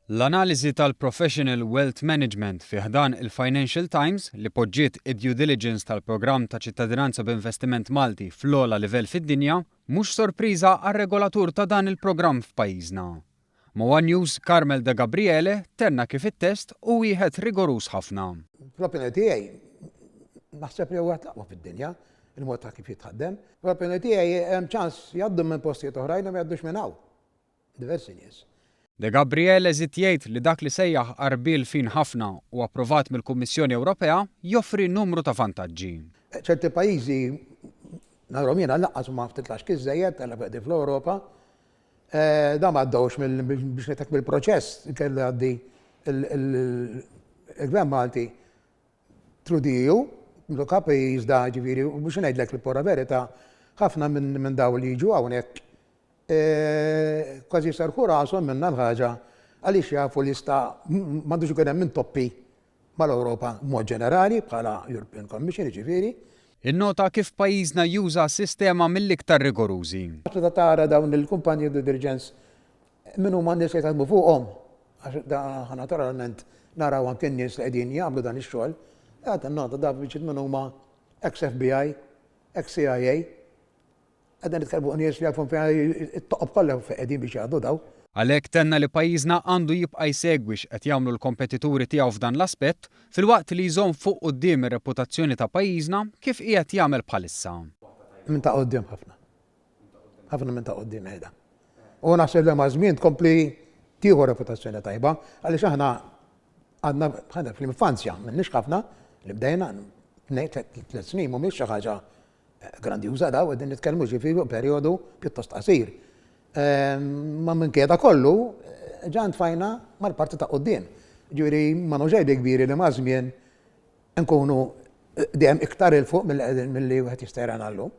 L-analiżi tal-Professional Wealth Management fi ħdan il-Financial Times li poġġiet id-due diligence tal-programm ta' ċittadinanza b'investiment Malti fl-ogħla livell fid-dinja mhux sorpriża għar-regolatur ta' dan il-programm f'pajjiżna. Ma' one News, Carmel Degabriele tenna kif it-test hu wieħed rigoruż ħafna. Fl-opinjoni tiegħi, naħseb li huwa l-aqwa fid-dinja, il-mod ta' kif jitħaddem. Fl-opinjoni tiegħi hemm ċans jgħaddu minn postijiet oħrajn u ma jgħaddux minn hawn. Diversi nies. De Gabriele żied jgħid li dak li sejjaħ għarbiel fin ħafna u approvat mill-Kummissjoni Ewropea joffri numru ta' vantaġġi. Ċerti pajjiżi, narahom jiena, lanqas huma ftit laxki żżejjed għal qegħdin fl-Ewropa. Dan ma għaddewx biex ngħidlek mill-proċess li kellu jgħaddi l-Gvern Malti through the EU, look up iżda ġifieri u biex ngħidlek il-pura verità, ħafna minn dawn li jiġu hawnhekk Kważi jserrħu rashom minnha l-ħaġa għaliex jafu li sta m'għandux ikun hemm intoppi mal-Ewropa b'mod ġenerali bħala European Commission jiġifieri. Innota kif pajjiżna juża sistema mill-iktar rigorużi. Meta tara dawn il-kumpaniji due diligence min huma n-nies li jaħdmu fuqhom, għax da naturalment naraw anke n-nies li qegħdin jagħmlu dan ix-xogħol, qed innota da biċċiet min huma ex-FBI, ex-CIA, Qegħdin nitkellmu fuq nies li jafu fejn it-toqob kollha fejn qegħdin biex jgħaddu dawn. Għalhekk tenna li pajjiżna għandu jibqa' jsegwi x'qed jagħmlu l-kompetituri tiegħu f'dan l-aspett filwaqt li jżomm fuq quddiem ir-reputazzjoni ta' pajjiżna kif qiegħed jagħmel bħalissa. Minn ta' quddiem ħafna. Ħafna minn ta' quddiem qiegħda. U naħseb li maż-żmien tkompli tieħu reputazzjoni tajba għaliex aħna għadna bħalna fl-infanzja, m'ilniex ħafna li bdejna, tnejn, tliet snin mhumiex xi ħaġa Grandjuża daw, qegħdin nitkellmu ġifieri fuq perjodu pjuttost qasir. Ma minkejja da kollu, ġa ntfajna mal-parti ta' quddiem. Ġifieri ma nux għajbi kbiri li maż-żmien nkunu dejjem iktar 'il fuq milli wieħed jista' jarana llum.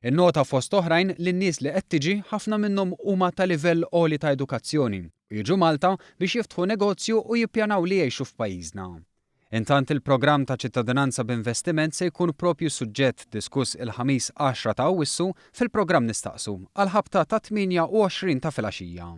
Innota fost oħrajn li n-nies li qed tiġi ħafna minnhom huma ta' livell għoli ta' edukazzjoni u jiġu Malta biex jiftħu negozju u jippjanaw li jgħixu f'pajjiżna. Intant il-programm ta' ċittadinanza b'investiment se jkun proprju suġġett diskuss il-Ħamis 10 ta' Awwissu fil-programm Nistaqsu għall-ħabta tat-28 ta' filgħaxija.